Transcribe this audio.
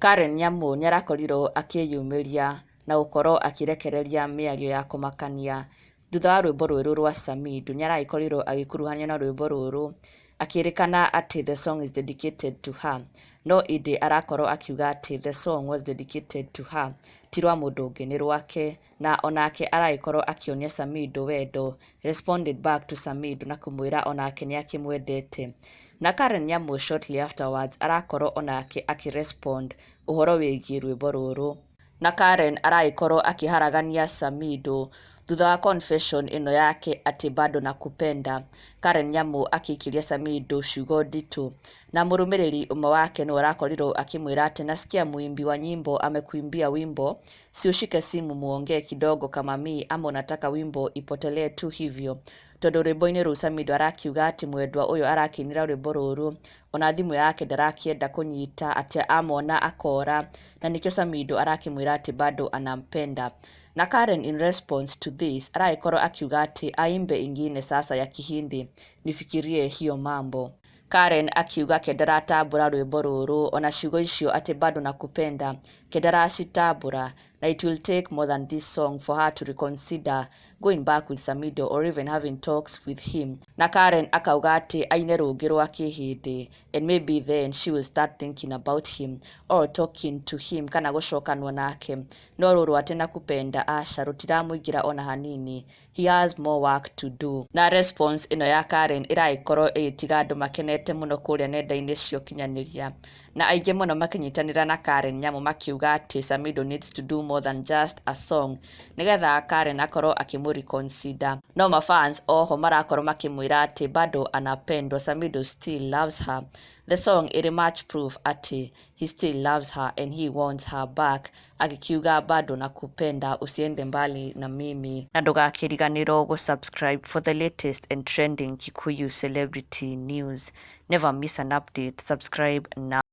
Karen Nyamu nĩarakorirwo akĩyumĩria na gũkorwo akĩrekereria mĩario ya kũmakania thutha wa rwĩmbo rwerũ rwa Samidoh. Nĩaragĩkorirwo agĩkuruhanio na rwĩmbo rũrũ akĩrĩkana atĩ the song is dedicated to her, no ĩndĩ arakorwo akiuga atĩ the song was dedicated to her, ti rwa mũndũ ũngĩ, nĩ rwake. Na onake aragĩkorwo akĩonia Samidoh wendo, responded back to Samidoh na kũmwĩra onake nĩakĩmwendete. Na Karen Nyamu shortly afterwards arakorwo onake akĩrespond ũhoro wĩgiĩ rwĩmbo rũrũ. Na Karen aragĩkorwo akĩharagania Samidoh thutha wa confession ĩno yake atĩ "bado nakupenda". Karen Nyamu akĩikĩria Samidoh ciugo nditũ, na mũrũmĩrĩri ũmwe wake nĩwe ũrakorirwo akĩmwĩra atĩ "nasikia muimbi wa nyimbo amekuimbia wimbo, si ushike simu muongee kidogo kama mi, ama unataka wimbo ipotelee tu hivyo?" Tondũ rwĩmbo-inĩ rũu Samidoh arakiuga atĩ mwendwa ũyũ arakĩinĩra rwĩmbo rũrũ ona thimũ yake ndarakĩenda kũnyita, atĩ amona akora, na nĩkĩo Samidoh arakĩmwĩra atĩ bado anampenda. Na Karen in response to this aragĩkorwo akiuga atĩ aimbe ingine sasa ya Kihindi nifikirie hiyo mambo. Karen akiuga ke ndaratambũra rwĩmbo rũrũ, ona ciugo icio atĩ "bado nakupenda" ke ndaracitambũra, na it will take more than this song for her to reconsider going back with Samidoh or even having talks with him. Na Karen akauga atĩ aine rũngĩ rwa Kĩhĩndĩ and maybe then she will start thinking about him or talking to him kana gũcokanwo nake, no rũrũ atĩ "nakupenda" aca, rũtiramũingĩra ona hanini. He has more work to do. Na response ĩno ya Karen ĩragĩkorwo ĩgĩtiga andũ makenete mũno kũrĩa nenda-inĩ cia ũkinyanĩria, na aingĩ mũno makĩnyitanĩra na Karen Nyamu makiuga atĩ Samidoh needs to do more than just a song nĩgetha Karen akorwo akĩmũ reconsider. No mafans oho marakorwo makĩmwĩra atĩ bado anapendwa, Samidoh still loves her. The song ĩrĩ much proof atĩ he still loves her and he wants her back, agĩkiuga "bado nakupenda, usiende mbali na mimi". Na ndũgakĩriganĩrwo gũ-subscribe for the latest and trending Kikuyu celebrity news. Never miss an update. Subscribe now.